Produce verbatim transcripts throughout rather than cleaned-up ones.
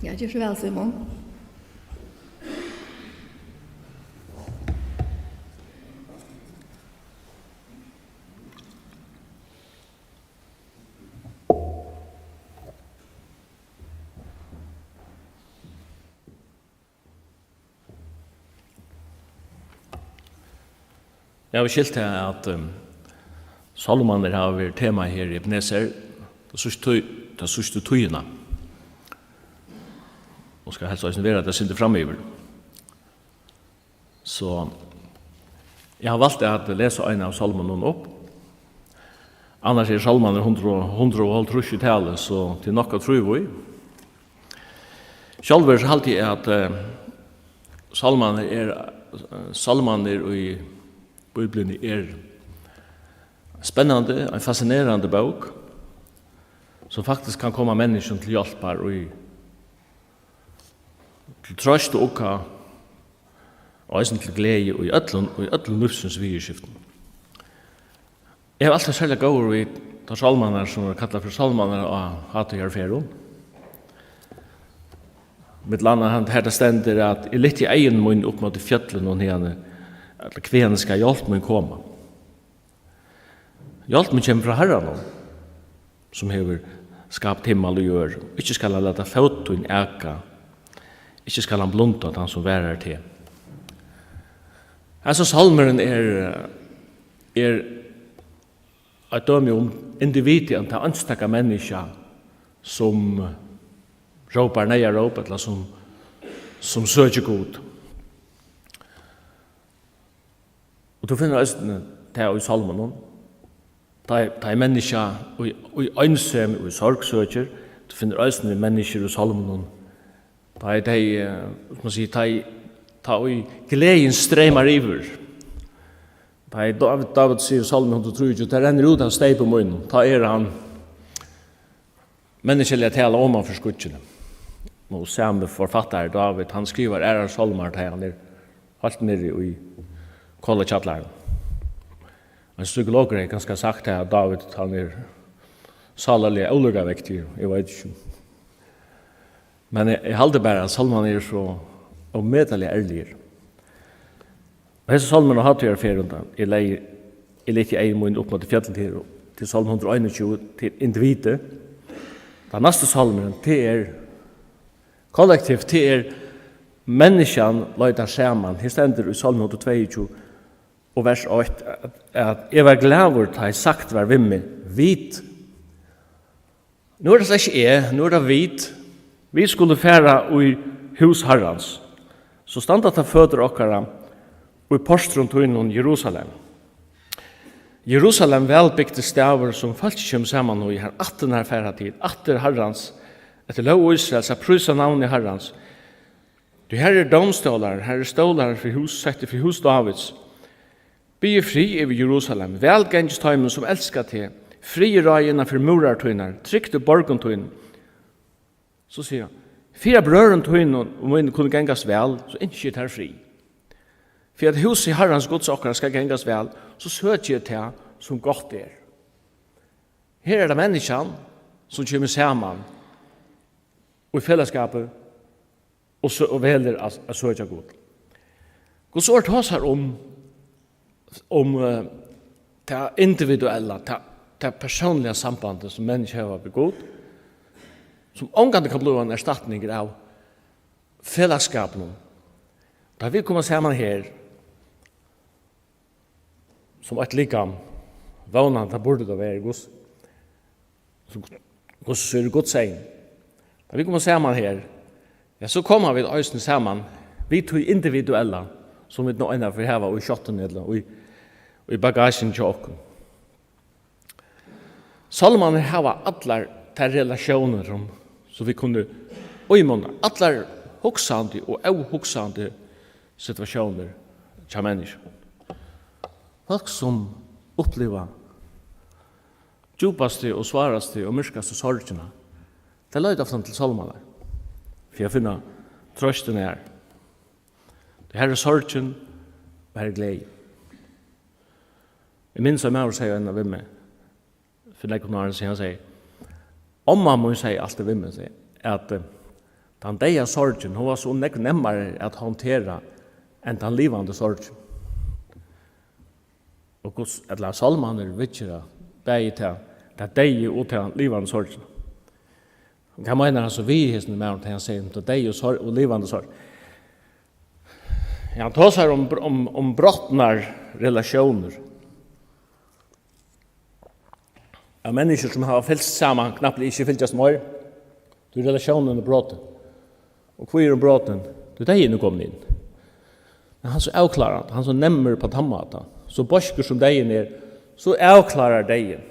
Ja, ger so væl, Simon. Eg havi skilt tað, at, ehm, sálmarnir hava verið tema her í Ebenezer ta síðstu tí-, ta síðstu tíðina. Og skal helst eisini vera tað eitt sindur framyvir. So eg havi valt at lesa ein av sálmunum upp. Annars eru sálmarnir hundrað, hundrað og hálvtrýss í tali, so tað er nokk at trúgva í. Sjálvur so haldi eg, at, eh, sálmarnir er, eh, sálmarnir í Bíbliuni er spennandi, ein fascinerandi bók, sum faktiskt kann koma menniskjum til hjálpar í, til troyst og ugga, og eisini til gleði í øllum, í øllum lívsins viðurskiftum. Eg havi altíð serliga góðar við teir sálmarnar, sum verða kallaðir fyri sálmarnar á hátíðarferðum. Millum annað hann, har tað stendur, at: "Eg lyfti eygu míni upp móti fjøllunum, og haðani, ella hvaðani skal hjálp mín koma?" Hjálp mín kemur frá Harranum, sum hevur skapt himmal og jørð. Ikki skal hann lata fót tín aka, ikki skal hann blunda tann, sum varðar teg. Hasin sálmurin er, er eitt dømi um individið, um tað einstaka menniskja, sum rópar neyðaróp, ella sum, sum søkir Gud. Og tú finnur eisini tað í sálmunum. Tá, tá ið menniskja í, í einsemi og í sorg søkir, tú finnur eisini menniskjur í sálmunum. Tá ið tey, eh, sum man sigur, tá ið, tá ið gleðin streymar yvir. Tá ið Dávid, Dávid sigur í Sálmi hundrað og trýogtjúgu: "Tað rennur út av steypum mínum", tá er hann menniskjaliga talað oman fyri skýggini. Og sami forfattari, Dávid, hann skrivar aðrar sálmar, tá hann er heilt niðri í kolakjallaranum. Ein psykologur hevði kanska sagt, at Dávid, hann er sálarliga ólukkuveiktur, eg veit ikki. Men eg, eg haldi bara, at sálmarnir eru so ómetaliga ærligir. Og hesin sálmurin á hátíðarferð undan, eg legði, eg lyfti eygu míni upp móti fjøllini til, til sálm hundrað og einogtjúgu, til individið. Tann næsti sálmurin, tað er kollektivt, tað er menniskjan leitar saman. Her stendur í sálmi hundrað og tveyogtjúgu og vers eitt, at, at: "Eg var glaður, tá ið sagt var við meg: Vit." Nú er tað slett ikki eg, nú er tað vit. Vit skulu fara í hús Harrans. So standa tá føtur okkara í portrum tínum, Jerusalem. Jerusalem, vælbygdi staður, sum fólkið kemur saman í, har ættirnar fara til, ættir Harrans, eftir lóg Ísraels, at prísa navnið Harrans. Tí har eru dómstólar, har eru stólar fyri hús, settir fyri hús Dávids. Biðið frið yvir Jerusalem, væl gangist teimum, sum elska teg, friður ráði innan fyri múrar tínar, trygt í borgum tínum. So sigur hann: "Fyri at brøðrum tínum og mínum kunnu gangast væl, so ynski eg tær frið." Fyri at húsið Harrans Guds okkara skal gangast væl, so søki eg tað, sum gott er. Her er tað menniskjan, sum kemur saman í felagsskapi og sø-, og velur at, at søkja Gud. Guds orð tosar um, um, eh, tað individuella, tað, tað persónliga sambandið, sum menniskju hava við Gud, sum ongantíð kann blíva ein erstatningur av felagsskapinum. Tá vit koma saman her, sum eitt likam, vónandi, tað burdi tað verið, Guds, sum, hvussu so er Guds egn. Tá vit koma saman her, ja, so koma vit eisini saman við tí individuella, sum vit nú einaferð hava í skjáttuni ella í, í bagasjuni hjá okkum. Sálmarnir hava allar tær relatiónir, sum, sum vit kunnu ímynda, allar hugsandi og óhugsandi situatiónir hjá menniskjum. Fólk, sum uppliva djúpastu og svárastu og myrkastu sorgina, tey leita ofta til sálmarnar fyri at finna trøstina har. Tí har er sorgin, og har er gleði. Eg minnist, ein maður segði eina við meg fyri nógvum árum síðan, hann segði: "Omma mín segði altíð við meg," segði, at, eh, Tann deyða sorgin, hon var so nógv nemmari at handtera enn tann livandi sorgin. Og Guds, ella sálmarnir viðgera bæði ta, ta deyðu og ta livandi sorgina. Og hvat meinar hann so við, hesin maðurin, tá hann sigur um ta deyðu og sorg, og livandi sorg? Ja, hann tosar um, um, um brotnar relatiónir. Av menniskjum, sum hava fylgst saman, knappliga ikki fylgjast meir, tí relatiónin er brotin. Og hví er hon brotin? Tí deyðin er komin inn. Men hann er so avklárandi, hann er so nemmur á tann mátan. So beiskur sum deyðin er, so avklárar deyðin.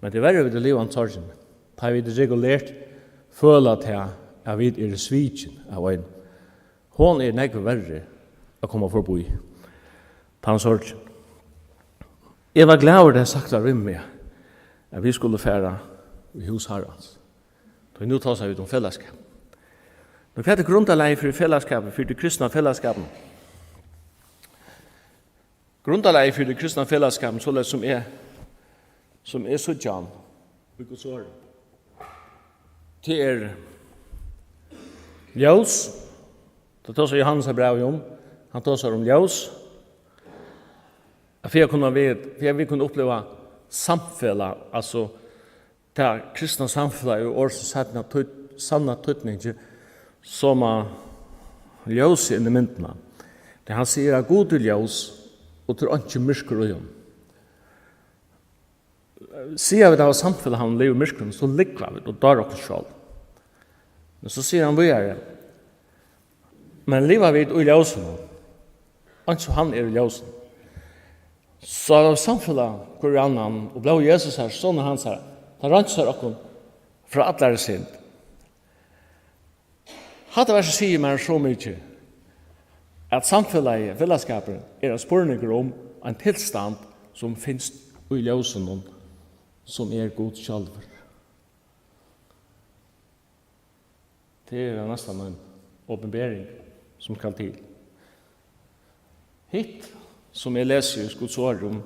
Men tað er verri við tí livandi sorgini. Tá vit regulert føla tað, at vit eru svikin av einum. Hon er nógv verri at koma forbí. Tann sorgin. Eg var glaður, tá sagt var við meg, at vit skulu fara í hús Harrans. Tí nú tosa vit um felagsskap. Men hvat er grundarlagið fyri felagsskapið, fyri tí kristna felagsskapinum? Grundarlagið fyri tí kristna felagsskapinum, soleiðis sum eg, sum eg síggi hann í Guds orði, tað er ljós. Tað tosar Jóhannes av brævi um. Hann tosar um ljós. At fyri at kunna vit, fyri at vit kunnu uppliva samfelag, altso tað kristna samfelagið í orðsins sanna týd-, sanna týdningi, so má ljósið inn í myndina. Tí hann sigur, at Gud er ljós, og tað er einki myrkur í honum. Siga vit hava samfelag, hann livir í myrkrinum, so lúgva vit og dára okkum sjálv. Men so sigur hann víðari, men liva vit í ljósinum, eins og hann er í ljósinum, so hava vit samfelag hvør við annan, og blóð Jesusar, sonar hansara, tað reinsar okkum frá allari synd. Hatta versið sigur mær so mikið, at samfelagið, felagsskapurin, er ein spurningur um ein tilstand, sum finst í ljósinum, sum er Gud sjálvur. Tað er næstan ein opinbering, sum skal til. Hitt, sum eg lesi í Guds orð um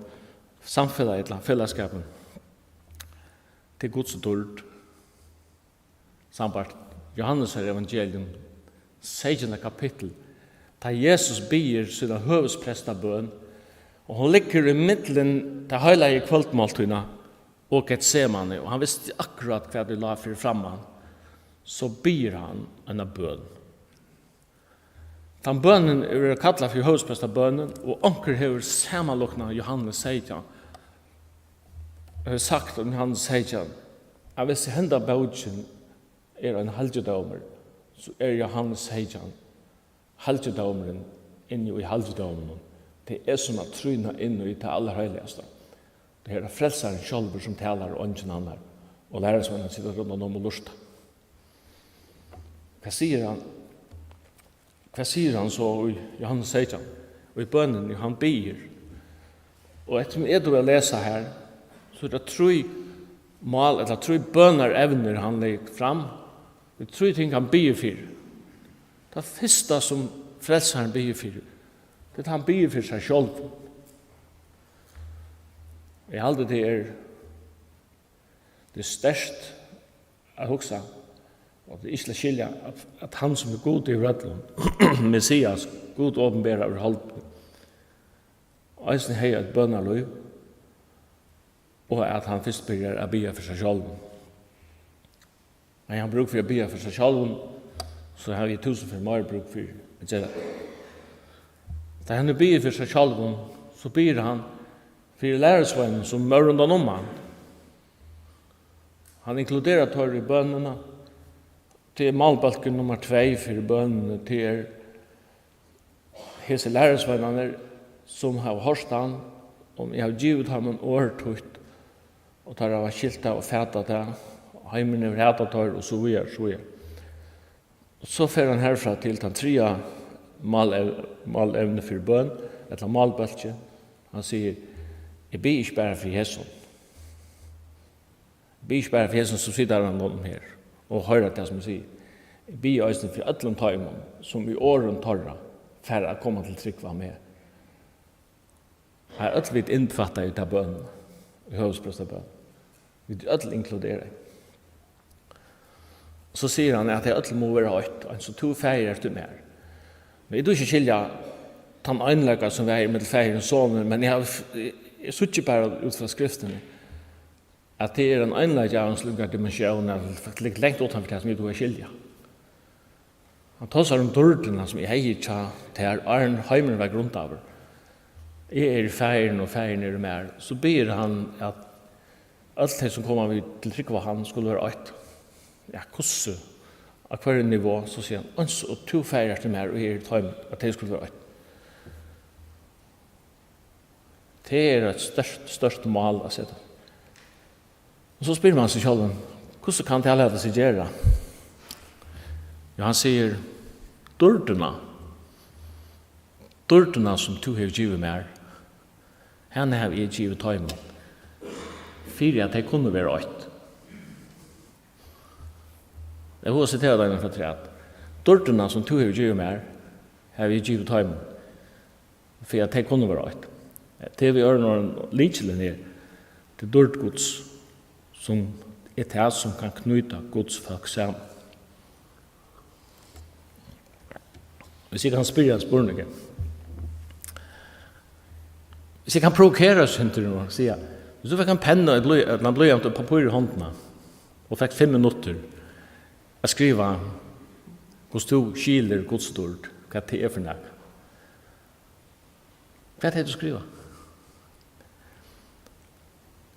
samfelagið ella felagsskapin, tað er Guds dýrd. Sambært Jóhannesar evangelium, seytjanda kapittul, tá Jesus biður sína høvuðsprestabøn, og hon liggur í millum ta heilagu kvøldmáltíðina og Getsemane, og hann visti akkurát, hvat ið lá fyri framman, so biður hann eina bøn. Tann bønin verður kallað fyri høvuðsprestabønin, og onkur hevur samanlíknað Jóhannes seytjan, hevur sagt um Jóhannes seytjan, at hvis henda bókin er ein halgidómur, so er Jóhannes seytjan halgidómurin inni í halgidóminum. Tað er sum at trýna inn í tað allarheiligasta. Tað er, at Frelsarin sjálvur, sum talar, og eingin annar. Og lærisveinarnir sita rundan um og lurta. Hvat sigur hann? Hvat sigur hann so í Jóhannes seytjan? Og í bønini, hann biður. Og eftir sum eg dugi at lesa her, so er tað trý mál, ella trý bønarevnir, hann leggur fram. Tað er trý ting, hann biður fyri. Tað fyrsta, sum Frelsarin biður fyri, tað er, at hann biður fyri seg sjálvum. Eg haldi, tað er, tað er sterkt at hugsa, og tað er ikki til at skilja, at, at hann, sum er Gud yvir øllum, Messias, Gud opinberaður úr holdinum, eisini hevði eitt bønarlív, og at hann fyrst byrjar at biðja fyri seg sjálvum. Hevði hann brúk fyri at biðja fyri seg sjálvum, so havi eg túsund ferð meir brúk fyri at gera tað. Tá hann biður fyri seg sjálvum, so biður hann fyri lærisveinunum, sum vóru rundan um hann. Hann inkluderar teir í bønina. Tað er málbólkur nummar tvey fyri bønini, tað er hesir lærisveinarnir, sum hava hoyrt hann, og eg havi givið teimum orð títt, og teir hava skilt tað og fatað tað, heimurin hevur hatað teir, og so víðari, so víðari. Og so fer hann herfrá til tann triðja málev-, málevni fyri bøn, ella málbólkin. Hann sigur, eg biði ikki bara fyri hesum. Eg biði ikki bara fyri hesum, sum sita rundan um her og hoyra tað, sum eg sigi. Eg biði eisini fyri øllum teimum, sum í orðum teirra fara at koma til trúgv á meg. Har øll vit innbefatta í ta bøn, í høvuðsprestabøn. Vit eru øll inkluderaði. So sigur hann, at tey øll mugu vera eitt, eins og tú, Faðir, ert í mær. Men eg dugi ikki skilja tann einleika, sum var millum Faðirin og Sonin, men eg havi f-, eg, eg síggi bara út frá Skriftini, at tað er ein einleiki av ein slíkari dimensjón, at tað liggur langt uttan fyri tað, sum eg dugi at skilja. Hann tosar um dýrdina, sum eg hevði hjá tær, áðrenn heimurin var grundaður. Eg eri í Faðirinum, og Faðirin er í mær. So biður hann, at øll tey, sum koma við til trúgv á hann, skulu vera eitt. Ja, hvussu? Á hvørjum nivå? So sigur hann, eins og tú, Faðir, ert í mær, og eg eri í teimum, at tey skulu vera eitt. Tað er eitt stórt, stórt mál at seta. Og so spyr mann seg sjálvan, hvussu kann tað lata seg gera? Ja, hann sigur, dýrdina, dýrdina, sum tú hevur givið mær, hana havi eg givið teimum, fyri at tey kunnu vera eitt. Eg hugi at sitera teimum frá afturat. Dýrdina, sum tú hevur givið mær, havi eg givið teimum, fyri at tey kunnu vera eitt. Tað er við øðrum orðum lykilin her til dýrd Guds, sum er tað, sum kann knýta Guds fólk saman. Hvis eg kann spyrja ein spurning. Hvis eg kann provokera eitt sindur nú og siga, hvis tú fekk ein penna og ein blý-, ella ein blýant og pappír í hondina og fekk fimm minuttir at skriva, hvussu tú skilir Guds dýrd, hvat tað er fyri nakað. Hvat hevði tú skrivað?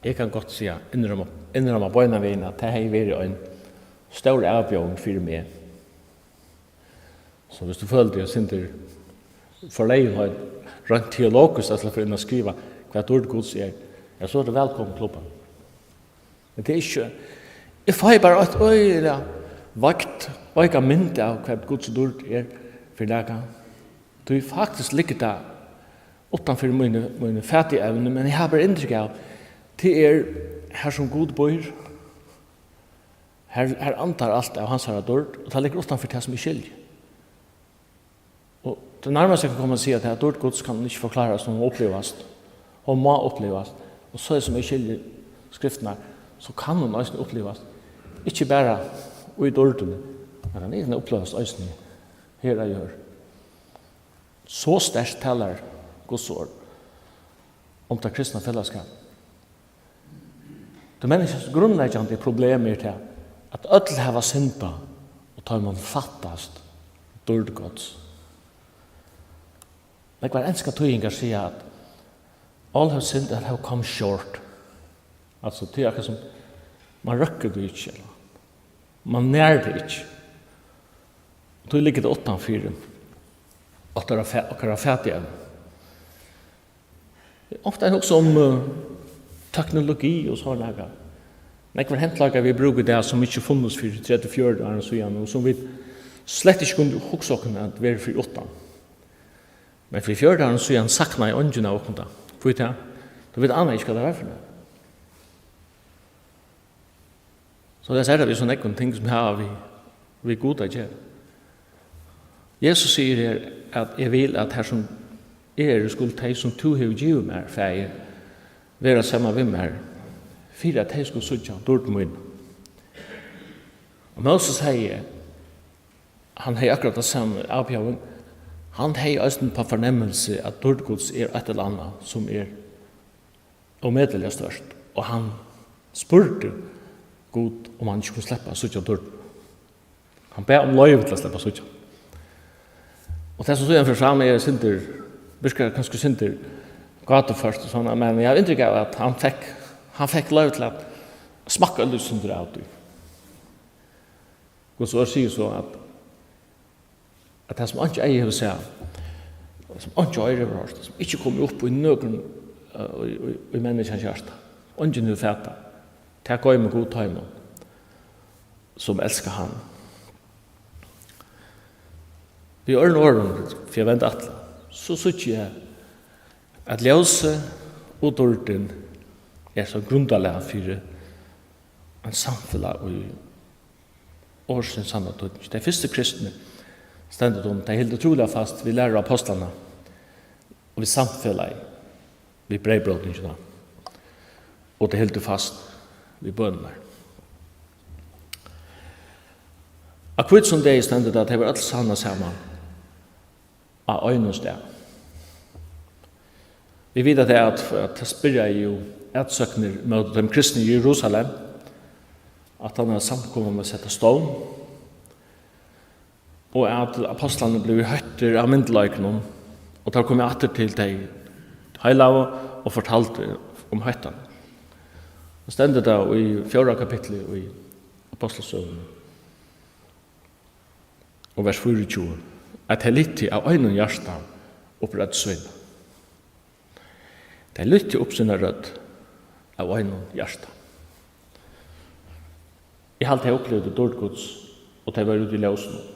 Eg kann gott siga, innrømma, innrømma beinanvegin, at tað hevði verið ein stór avbjóðing fyri meg. So hvis tú følir teg eitt sindur forlegen, roynt teologiskt, at sleppa inn at skriva, hvat dýrd Guds er, ja, so ert tú vælkomin í klubban. Men tað er ikki, eg fái bara eitt øgiliga veikt, veika mynd av, hvat Guds dýrd er fyri nakað. Tí faktiskt liggur tað uttan fyri míni, míni fatievni, men eg havi bara inntrykk av, tað er har, sum Gud býr. Har, har andar alt av hansara dýrd, og tað liggur uttan fyri tað, sum eg skilji. Og tað nærmasta eg kann koma at siga, tað er, at dýrd Guds kann ikki forklarast, hon má upplivast. Hon má upplivast. Og so sum eg skilji Skriftirnar, so kann hon eisini upplivast. Ikki bara í dýrdini, men hon kann upplivast eisini her á jørð. So sterkt talar Guds orð um tað kristna felagsskap. Tí menniskjans grundleggjandi problem er tað, at øll hava syndað, og teimum fattast dýrd Guds. Nógvar enskar týðingar siga, at all have sinned and have come short. Altso, tað er akkurát sum, man røkkur tað ikki, ella man nær tað ikki. Og tí liggur tað uttanfyri okkara fa-, okkara fatievni. Ofta eg hugsi um, eh, teknologi og sovorðið nakað. Nógvir hentleikar vit brúka í dag, sum ikki funnust fyri tretivu, fjøruti árum síðan, og sum vit slett ikki kundu hugsa okkum at vera fyri uttan. Men fyri fjøruti árum síðan saknaði eingin av okkum tað. Hví tað? Tí vit anaðu ikki, hvat tað var fyri nakað. Soleiðis er tað við so nógvum ting, sum hava við, við Gud at gera. Jesus sigur her, at eg vil, at har sum eg eri, skulu tey, sum tú hevur givið mær, Faðir, vera saman við mær, fyri at tey skulu síggja dýrd mína. Og Moses hevði, hann hevði akkurát tað sama avbjóðing. Hann hevði eisini á fornemmilsi, at dýrd Guds er eitt ella annað, sum er ómetaliga stórt, og hann spurdi Gud, um hann ikki kundi sleppa at síggja dýrd. Hann bað um loyvi til at sleppa at síggja. Og tað, sum síðan fer fram, er eitt sindur, virkar kanska eitt sindur gátuført og sovorðið, men eg havi inntrykk av, at hann fekk, hann fekk loyvi til at smakka eitt lítið sindur av tí. Guds orð sigur so, at, at tað, sum einki eyga hevur sæð, sum einki oyra hevur hoyrt, sum ikki er komið upp í nøkrum, eh, í, í, í menniskjans hjarta, eingin hevur fatað, tað goymir Gud teimum, sum elska hann. Við øðrum orðum, fyri at venda aftur, so síggi eg, at ljósið og dýrdin er so grundarlag fyri ein samfelag í orðsins sanna týdning. Tey fyrstu kristnu, stendur tað um, tey hildu trúliga fast við læru ápostlanna og við samfelagi, við breyðbrótingina, og tey hildu fast við bønirnar. Á hvítusunnudeginum stendur tað, at tey vóru øll samlað saman á einum stað. Vit vita tað, at, at tað byrjaði jú atsóknir móti teimum kristnu í Jerusalem, at hann hevði samkomu við sett á stovn, og at apostlarnir blivu hóttir av myndugleikunum, og teir komu aftur til tey heilagu og fortaldu um hóttan. Og stendur tað í fjórða kapitli í Apostlasøguni, og vers fýraogtjúgu, at tey lyftu av einum hjarta upp rødd sína. Tey lyftu upp sína rødd av einum hjarta. Eg haldi, tey upplivdu dýrd Guds, og tey vóru úti í ljósinum.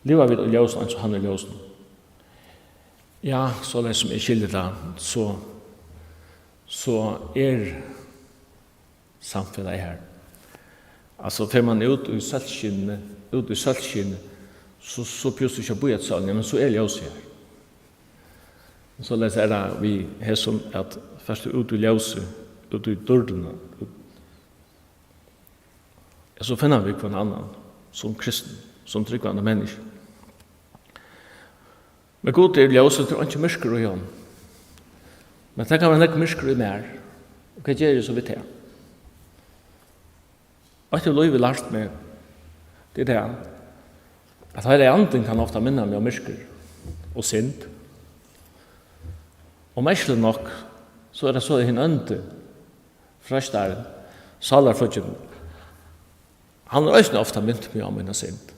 Liva vit í ljósinum, eins og hann er í ljósinum? Ja, soleiðis sum eg skilji tað, so, so er samfelagið her. Altso, fer mann út í sólskinið, út í sólskinið, so, so behøvist tú ikki at bíða eftir sólini, men so er ljósið her. Soleiðis er tað við hesum, at fert tú út í ljósið, út í dýrdina, út, ja, so finna vit hvønn annan sum kristin, sum trúgvandi menniskju. Men Gud er ljós, og tað er einki myrkur í honum. Men tað kann vera nógv myrkur í mær. Og hvat geri eg so við tað? Eitt hevur lívið lært meg, tað er tað, at Heilagi Andin kann ofta minna meg um myrkur og synd. Og merkiligt nokk, so er tað so, at hin óndi, freistarin, sálarfíggindin, hann er eisini ofta minnt meg á mína synd.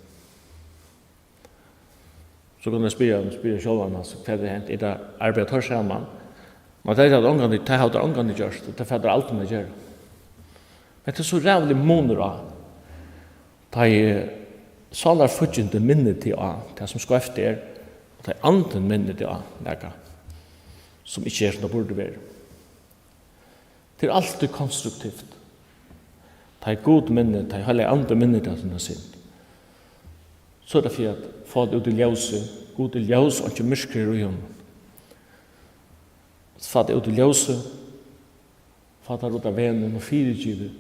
So kann eg spyrja, spyrja sjálvan, altso, hvat er hent? Er tað, arbeiða teir saman? Men tað er tað ongantíð, tað hava teir ongantíð gjørt, og tað fara teir aldrin at gera. Men tað er so ræðuligur munur á, tá ið sálarfíggindin minnir teg á tað, sum skeivt er, og tá ið andin minnir teg á nakað, sum ikki er, sum tað burdi verið. Tað er altíð konstruktivt. Tá ið Gud minnir, tá ið Heilagi Andin minnir teg á tína synd, so er tað fyri at fáa teg út í ljósið. Gud er ljós, einki myrkur er í honum. Fá teg út í ljósið, fá tær út av vegnum og fyrigivið.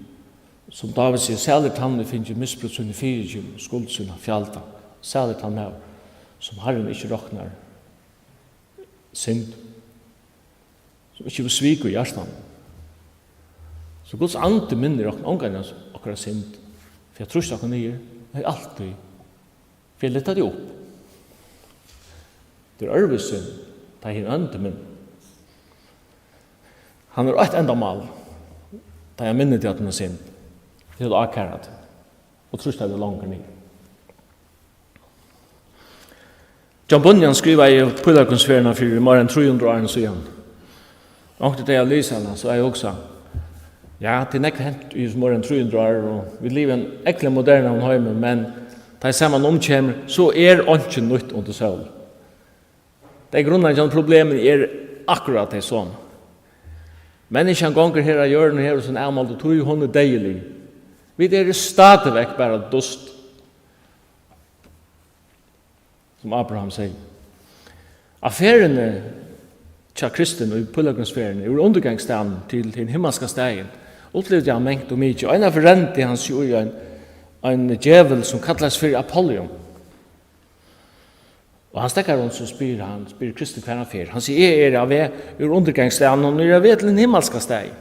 Sum Dávid sigur, sælir tann, ið fingið misbrúkt síni fyrigivnu, skuld sína fjaldað. Sælir tann maður, sum Harrin ikki roknar synd, sum ikki hevur svik í hjartanum. So Guds andi minnir okkum ongantíð okkara synd, fyri at trýsta okkum niður, nei, altíð fyri at lyfta teg upp. Tað er øðrvísi, tá hin óndi minnir. Hann hevur eitt endamál, tá hann minnir teg á tína synd, til at ákæra teg og trýsta teg longur niður. John Bunyan skrivaði Pílagrímsferðina fyri meira enn trý hundrað árum síðan. Onkuntíð, tá eg lesi hana, so havi eg hugsað, ja, tað er nógv hent í hesum meira enn trý hundrað ár, og vit liva í einum ógvuliga modernaðum heimi, men tá ið samanum kemur, so er einki nýtt undir sól. Tað er grundleggjandi, problemini eru akkurát tey somu. Menniskjan gongur her á jørðini og hevur sína avmældu tíð, hon er deyðilig. Vit eru stadigvæk bara dust. Sum Abraham segði. Á ferðini hjá Kristin í pílagrímsferðini, úr undirgangsstaðnum til hin himmalska staðin, upplivdi hann mangt og mikið. Einaferð rendi hann seg í ein, ein djevul, sum kallaðist fyri Apollyon. Og hann steðgar honum, so spyr hann, spyr Kristin, hvar hann fer. Hann sigur, eg eri á veg úr undirgangsstaðnum, eg eri á veg til hin himmalska staðin.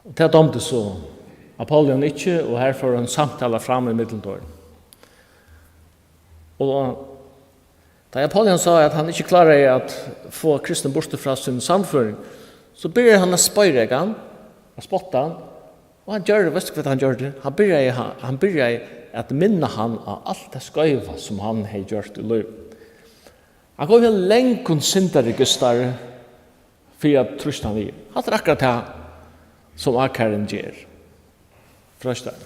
Og tað dámdi so Apollyon ikki, og her fór ein samtala fram ímillum teir. Og tá Apollyon sá, at hann ikki kláraði at fáa Kristin burtur frá síni sannføring, so byrjaði hann at speireika hann, at spotta hann, og hann gjørdi, veitst tú, hvat hann gjørdi? Hann byrjaði, hann, hann byrjaði at minna hann á alt tað skeiva, sum hann hevði gjørt í lívinum. Hann kom við langum syndaregistri, fyri at trýsta hann við. Hatta er akkurát tað, sum ákærin ger. Freistar.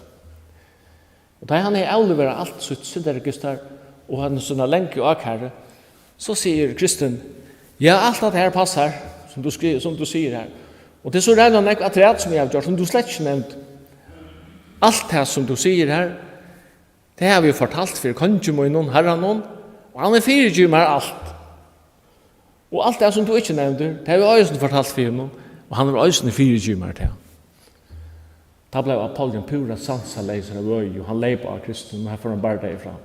Og tá hann hevur avleverað alt sítt syndaregistur og hann sína langu ákæru, so sigur Kristin, ja, alt hatta her passar, sum tú skri-, sum tú sigur her. Og tað er so ræðuliga nógv afturat, sum eg havi gjørt, sum tú slett ikki nevndi. Alt tað, sum tú sigur her, tað havi eg fortalt fyri kongi mínum, harranum, og hann hevur fyrigivið mær alt. Og alt tað, sum tú ikki nevndir, tað havi eg eisini fortalt fyri honum, og hann hevur eisini fyrigivið mær tað. Tá bleiv Apollyon púra sansaleysur av øði, og hann leyp á Kristin, og har fór ein bardagi fram.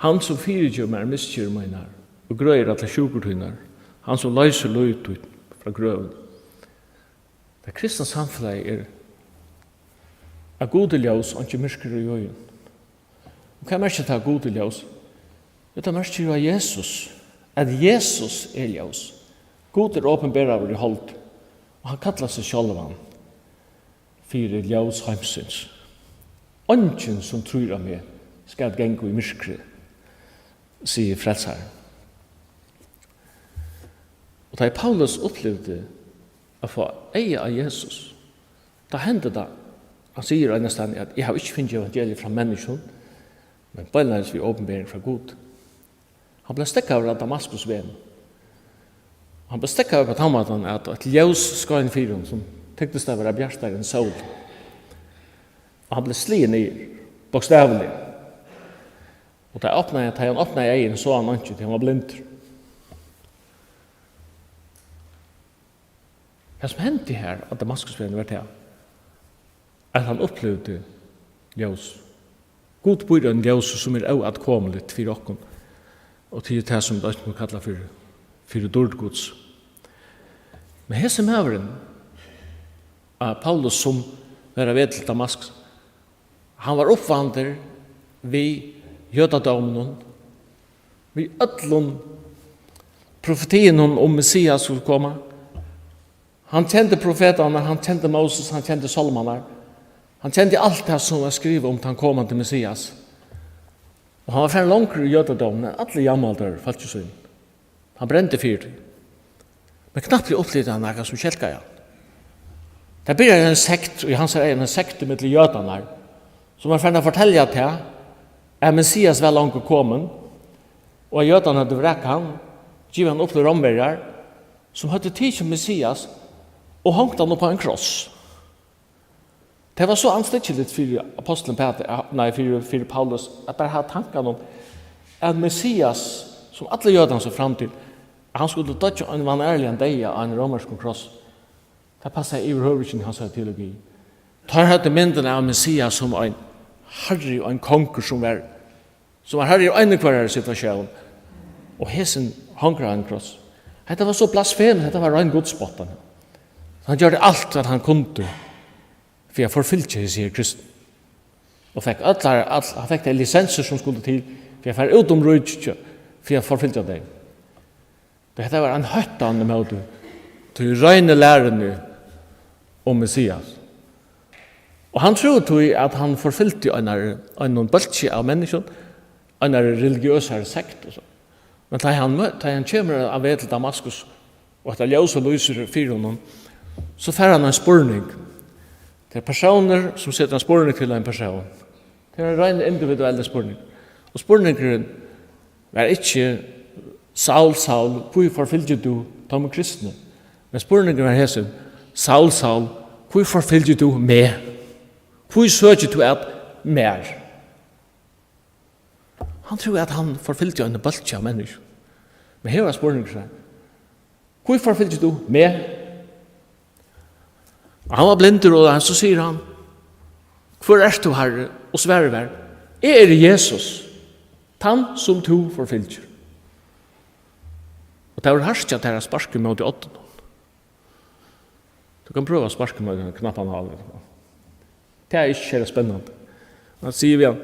Hann, sum fyrigevur mær misgerðir mínar og greiðir allar sjúkur tínar, hann, sum loysir lív títt frá grøvini. Tað kristna samfelagið er, at Gud er ljós, einki myrkur í augum. Og hvat merkir tað, at Gud er ljós? Jo, tað merkir jo, at Jesus, at Jesus er ljós. Gud er opinberaður í holdi, og hann kallar seg sjálvan fyri ljós heimsins. Eingin, sum trýr á meg, skal ganga í myrkri, sigur Frelsarin. Og tá ið Paulus upplivdi at fáa eyga á Jesus, tá hendi tað. Hann sigur einastaðni, at: "Eg havi ikki fingið evangeliið frá menniskjum, men beinleiðis við opinbering frá Gud." Hann bleiv steðgaður á Damaskusvegnum. Hann bleiv steðgaður á tann mátan, at eitt ljós skein fyri honum, sum tyktist at vera bjartari enn sól. Og hann bleiv sligin niður, bókstavliga. Og tá opnaði, tá hann opnaði eyguni, sá hann einki, tí hann var blindur. Tað, sum hendi har á Damaskusvegnum, var tað, at hann upplivdi ljós. Gud býr í einum ljósi, sum er óatkomuligt fyri okkum, og tí er tað, sum vit eisini kalla fyri, fyri dýrd Guds. Men hesin maðurin, a, Paulus, sum var á veg til Damaskus, hann var uppvændur við jødadóminum, við øllum profetiunum um Messias skuldi koma. Hann kendi profetarnar, hann kendi Moses, hann kendi sálmarnar. Hann kendi alt tað, sum var skrivað um tann komandi Messias. Og hann var farin longur í jødadóminum enn allir jammaldir fólki sín. Hann brendi fyri tí. Men knappliga upplivdi hann nakað, sum skelkaði hann. Tað byrjaði ein sekt, og í hansara eygum ein sekt ímillum jødarnar, sum var farin at fortelja tað, at Messias var longu komin, og at jødarnir høvdu vrakað hann, givið hann upp til rómverjar, sum høvdu tikið Messias og hongt hann upp á ein kross. Tað var so andstyggiligt fyri apostlin Pætur, nei, fyri, fyri Paulus, at bara hava tankan um, at Messias, sum allir jødarnir sóu fram til, at hann skuldi doyggja ein vanærligan deyða á einum rómverskum krossi. Tað passaði yvirhøvur ikki inn í hansara teologi. Teir høvdu myndina av Messias sum ein harri og ein kongur, sum var sum var harri í eini hvørjari situatión, og hesin hongur á ein kross. Hetta var so blasfemiskt, hetta var rein gudsspottan. Hann gjørdi alt, hvat hann kundi, fyri at forfylgja hesi her kristnu. Og fekk allar, all, hann fekk tey lisensir, sum skuldi til, fyri at fara út um ríkið, fyri at forfylgja tey. Tí hetta var ein hóttan ímóti tí reinu læruni um Messias. Og hann trúði tí, at hann forfylgdi einari, einum bólki av menniskjum, einari religiøsari sekt og so. Men tá hann mø-, tá hann kemur á veg til Damaskus, og hetta ljósið lýsir fyri honum, so fær hann ein spurning. Tað er persónur, sum setir ein spurning til ein persón. Tað er ein rein individuellur spurningur. Og spurningurin var ikki: "Saul, Saul, hví forfylgir tú teimum kristnu?" Men spurningurin var hesin: "Saul, Saul, hví forfylgir tú meg? Hví søkir tú at mær?" Hann trúði, at hann forfylgdi ein bólk av menniskjum. Men her var spurningurin: "Hví forfylgir tú meg?" Og hann var blindur, og so sigur hann: "Hvør ert tú, Harri?" Og svarið var: "Eg eri Jesus, tann sum tú forfylgir." Og tað var hart hjá tær at sparka ímóti oddinum. Tú kanst prøva at sparka ímóti einum knappanál. Tað er ikki sera spennandi. Hann sigur við hann: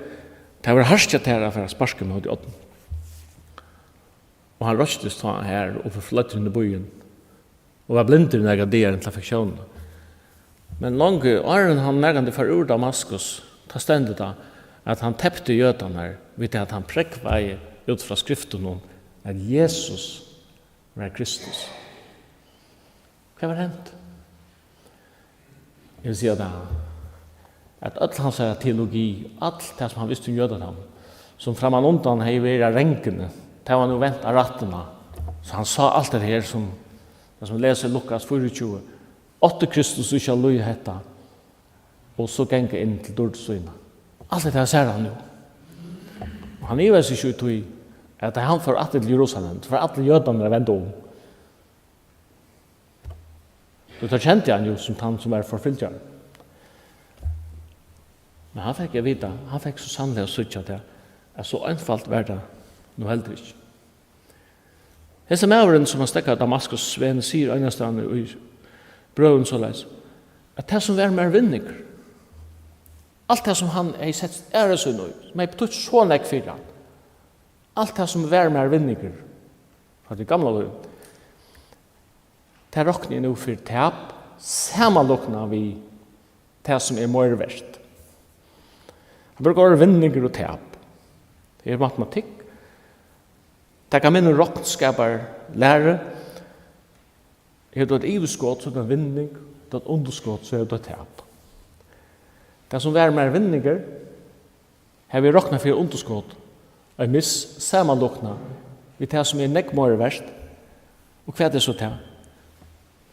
"Tað var hart hjá tær at fara at sparka ímóti oddinum." Og hann reistist tá har og forfløddi inn í býin, og var blindur í nakrar dagar, inntil hann fekk sjónina. Men longu áðrenn hann nakrantíð fór úr Damaskus, tá stendur tað, at hann tepti jødarnar við tað, at hann prógvaði út frá skriftunum, at Jesus var Kristus. Hvat var hent? Eg vil siga tað, at øll hansara teologi, alt tað, sum hann visti um jødadómin, sum frammanundan hevði verið á ranguni, tað var nú vent á rættina. So hann sá alt tað her, sum, tað sum lesur Lukas fýraogtjúgu: "Átti Kristus ikki at líðið hetta, og so ganga inn til dýrd sína?" Alt hetta sær hann nú. Og hann ivaðist ikki í tí, at tá hann fór aftur til Jerusalem, so fóru allir jødarnir at venda um. So teir kendu hann jú sum tann, sum var forfylgjari. Men hann fekk at vita, hann fekk so sanniliga at síggja tað, at so einfalt var tað nú heldur ikki. Hesin maðurin, sum hann steðgaði Damaskusvegnum, sigur einastaðni í brøvum soleiðis, at tað, sum var mær vinningur, alt tað, sum hann hevði sett æru sína í, sum hevði betytt so nógv fyri hann, alt tað, sum var mær vinningur frá tí gamla lívinum, tað rokni eg nú fyri tap, samanloknað við tað, sum er meira vert. Hann brúkar orðið vinningur og tap. Tað er matematikk. Taka minni roknskaparlæru. Hevur tú eitt yvirskot, so er tað vinning. Hevur tú eitt undirskot, so hevur tú eitt tap. Tað, sum var mær vinningur, havi eg roknað fyri undirskot, ein miss, samanloknað við tað, sum er nógv meira vert. Og hvat er so tað?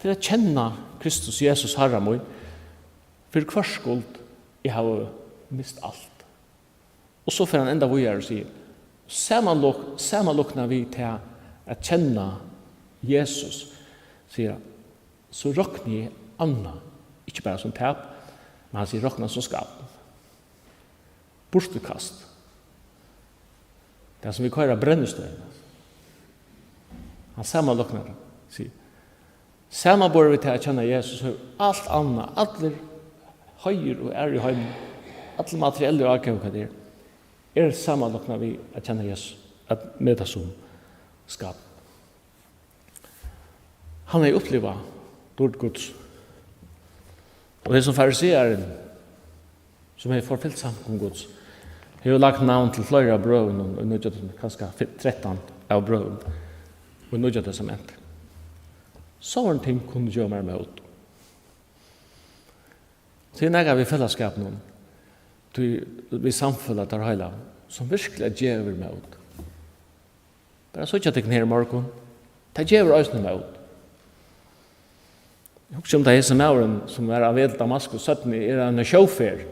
Til at kenna Kristus Jesus, Harra mín, fyri hvørs skuld eg havi mist alt. Og so fer hann enda víðari og sigur, samanlok-, samanloknað við tað at kenna Jesus, sigur hann, so rokni eg annað, ikki bara sum tap, men hann sigur, rokna sum skatt. Burturkast. Tað, sum vit koyra brennistein. Hann samanloknar tað, sigur, samanborið við tað at kenna Jesus, hevur alt annað, allur heiður og æra í heiminum, allur materiellur ágóði, hvat tað er, er samanloknað við at kenna Jesus, at meta sum skatt. Hann hevði upplivað dýrd Guds. Og hesin farisearin, sum hevði forfylgt samkomu Guds, hevur lagt navn til fleiri av brøðrunum í nýggja, kanska fi-, trettan av brøðrum í Nýggja Testamenti. Sovorðin ting kunnu geva mær mót. Tað er nakað við felagsskapinum, tí við samfelag teirra heilagu, sum virkuliga gevur mót. Bara síggja tykkum her í morgun. Tað gevur eisini mót. Hugsa um tað, hesin maðurin, sum var á veg til Damaskus, seinni er hann á sjóferð.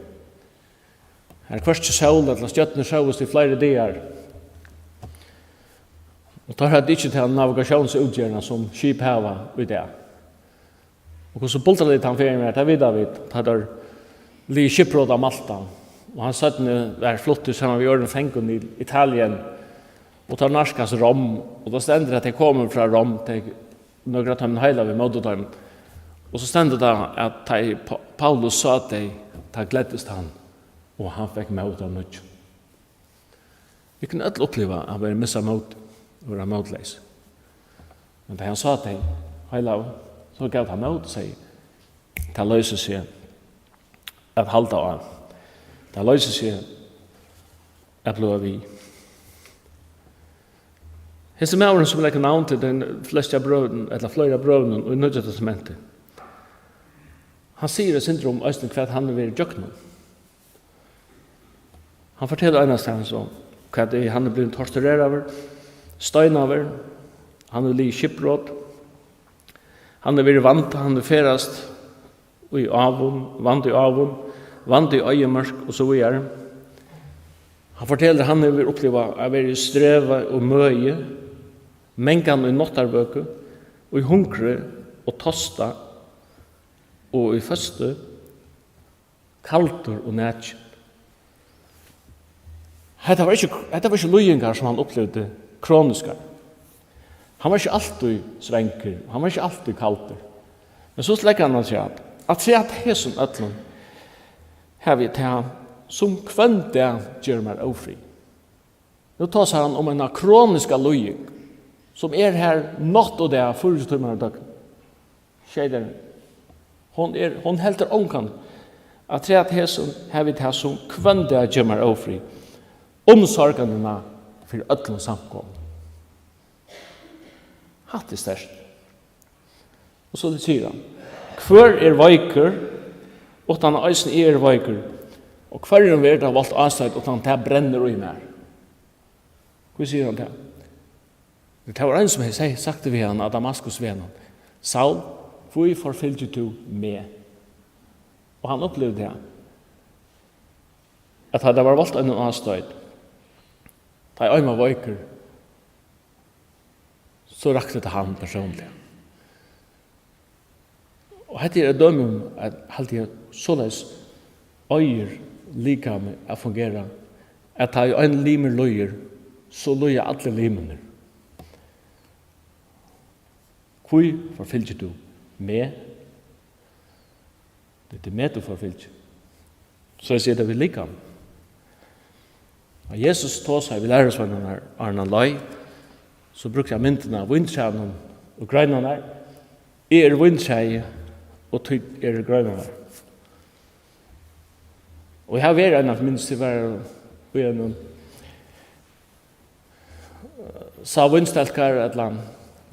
Har hvørki sól ella stjørnur sóust í fleiri dagar. Og teir høvdu ikki ta navigatiónsútgerðina, sum skip hava í dag. Og hvussu buldraligt tann ferðin var, tað vita vit, tá teir liðu skipbrot á Malta, og hann seinni var fluttur saman við øðrum fangum í Italien, og teir nærkast Rom, og tá stendur, at tey komu frá Rom, tey, nøkur av teimum heilagu ímóti teimum, og so stendur tað, at tá ið Pá-, Paulus sá tey, tá gleddist hann, og hann fekk mót av nýggjum. Vit kunnu øll uppliva at vera missa mót og vera mótleys. Men tá hann sá tey heilagu, so gav tað mót og segði, tað loysir seg at halda á. Tað loysir seg at blíva við. Hesin maðurin, sum leggur navn til tey flestu av brøðrunum, ella fleiri av brøðrunum í Nýggja Testamenti, hann sigur eitt sindur um eisini, hvat hann hevur verið gjøgnum. Hann fortelur einastaðni so, hvat er, hann er blivin tortureraður, steinaður, hann hevur ligið skipbrot, hann hevur verið vand-, hann hevur ferðast í áum, vand í áum, vand í oyðimørk og so víðari. Hann fortelur, hann hevur upplivað at vera í strevi og møði, mangan í náttarvøku, í hungri og tosta og í føstu. Kaldur og nakin. Hetta var ikki, hetta var ikki líðingar, sum hann upplivdi kroniskar. Hann var ikki altíð svangur, hann var ikki altíð kaldur. Men so leggur hann afturat, afturat hesum øllum havi eg tað, sum hvønn dag ger mær ófrið. Nú tosar hann um eina kroniska líðing, sum er har nátt og dag, fýraogtjúgu tímar á døgn. Sjey dagar. Hon er, hon heldur ongan. Afturat hesum havi eg tað, sum hvønn dag ger mær ófrið, um sorganina fyri øllum samkomum. Hatta er sterkt. Og so sigur hann, hvør er veikur, uttan eisini eg eri veikur, og hvørjum verður tað volt ástoyt, uttan tað brennur í mær? Hví sigur hann tað? Tað var ein, sum hevði seg-, sagt við hann á Damaskusvegnum, Saul, hví forfylgir tú meg? Og hann upplivdi tað, at tá tað var volt einum ástoyt, tá ið ein var veikur, so rakti tað hann persónliga. Og hetta er eitt dømi um, at haldi eg, soleiðis eigur likamið at fungera, at tá ið ein limur líður, so líða allir limirnir. Hví forfylgir tú meg? Tað er meg, tú forfylgir. Soleiðis er tað við likam. Og Jesus tosaði við lærisveinarnar, áðrenn hann leið, so brúkti hann myndina av víntræðunum og greinarnar. Eg eri víntræið, og tit eru greinarnar. Og eg havi verið eina, minnist eg var í einum, sá vínstelkar ella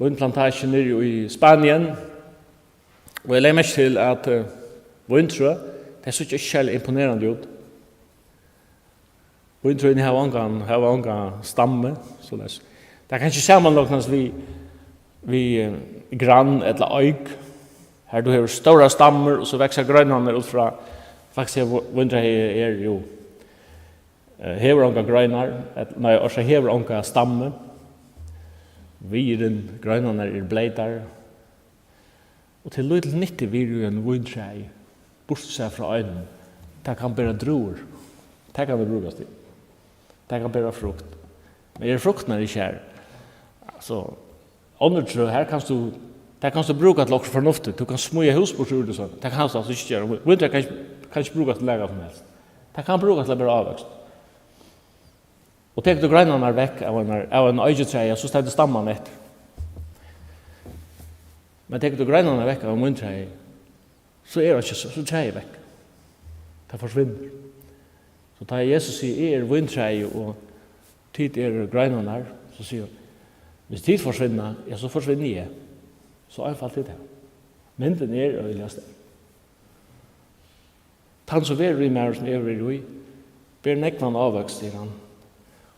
vínplantasju niðri í Spanien, og eg legði merki til, at, eh, víntrø, tey síggja ikki serliga imponerandi út. Víntrøini hava ongan, hava onga stammu, soleiðis. Tað kann ikki samanloknast við, við, eh, grann ella eik, har tú hevur stórar stammur, og so vaksa greinarnar út frá, faktiskt hevur víntræið er jú, eh, hevur ongar greinar, ella, nei, orsaka, hevur onga stammu. Viðurin, greinarnar eru bleytar. Og til lítil nyttu verður í einum víntræi, burtursæð frá einum, tað kann bera drúvur. Tað kann tað brúkast til. Tað kann bera frukt. Men eru fruktirnar ikki har, so, onnur trø, har kanst tú, tað kanst tú brúka til okkurt fornuftigt. Tú kanst smíða hús burtur úr tí, so. Tað kanst tú altso ikki gera. Víntræ kann ikki, kann ikki brúkast til nakað sum helst. Tað kann brúkast til at bera ávøkst. Og tekur tú greinarnar vekk av einum, av einum eikitræi, so stendur stamman eftir. Men tekur tú greinarnar vekk av einum víntræi, so er einki, so, so træið vekk. Tað forsvinnur. So tá Jesus sigur, "Eg eri víntræið, og tit eru greinarnar", so sigur hann, "Hvis tit forsvinna, ja, so forsvinni eg." So einfalt er tað. Myndin er øgiliga sterk. Tann, sum verður í mær, sum eg verði í, ber nógvan ávøkst, sigur hann.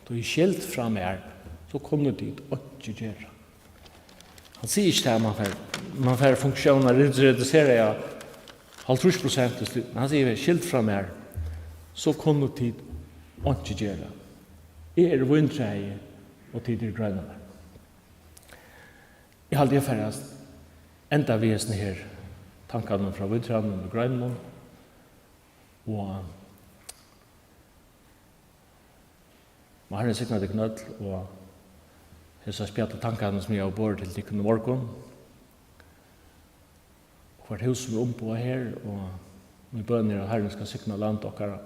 Tí skilt frá mær, so kunnu tit einki gera. Hann sigur ikki tað, at mann fær, mann fær funktiónina redu-, reduserað av hálvtrýss prosent, men hann sigur, skilt frá mær, so kunnu tit einki gera. Eg eri víntræið, og tit eru greinarnar. Eg haldi, eg fari at enda við hesum her tankanum frá vítræðunum og greinunum. Og má Harrin signa tykkum øll og hesar spjaddligu tankarnar, sum eg havi borið til tykkum í morgun. Og hvørt hús, sum er umboðað her, og mín bøn er, at Harrin skal signa land okkara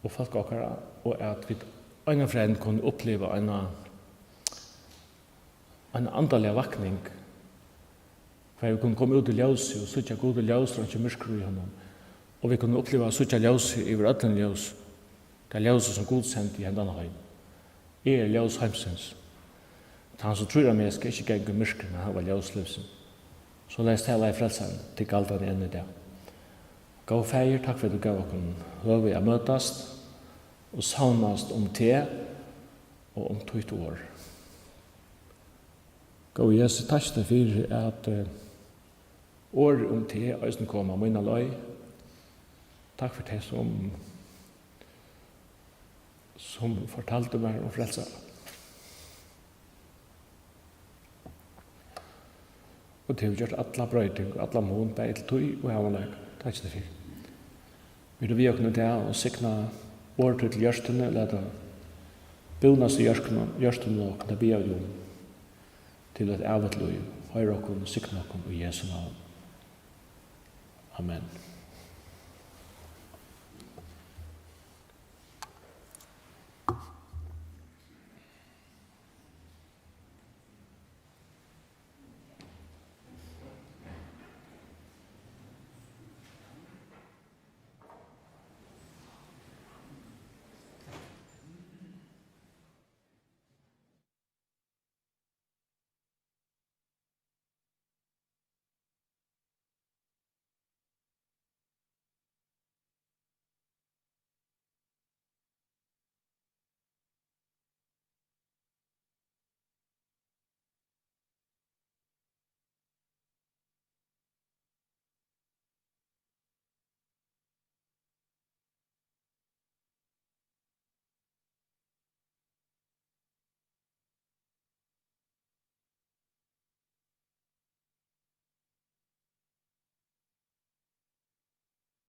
og fólk okkara, og at vit einaferð kunnu uppliva eina, eina andaliga vakning, har vit kunnu koma út í ljósið og síggja Gud í ljós, og ikki myrkur í honum, og vit kunnu uppliva at síggja ljósið yvir øllum ljós, tað ljósið, sum Gud sendi í hendan heim. Eg eri ljós heimsins. Tann, sum trýr á meg, skal ikki ganga í myrkri, men hava ljós lívsins. Soleiðis talaði Frelsarin til galdandi enn í dag. Góði Faðir, takk fyri, at tú gavst okkum høvi at møtast og savnast um teg og um títt orð. Góði Jesus, takk fyri, at, eh, orðið um teg eisini kom á mína leið. Takk fyri tey, sum sum fortaldi mær um Frelsaran. Og tú hevur gjørt alla broyting og allan mun, bæði til tíð og ævinleika. Takk til teg fyri. Ver tú við okkum í dag og signa orð títt til hjørtuni, lat tað búnast í hjørkunum, hjørtunum á okkum, tað biðja vit um, til eitt ævigt lív. Hoyr okkum og signa okkum í Jesu navn. Amen.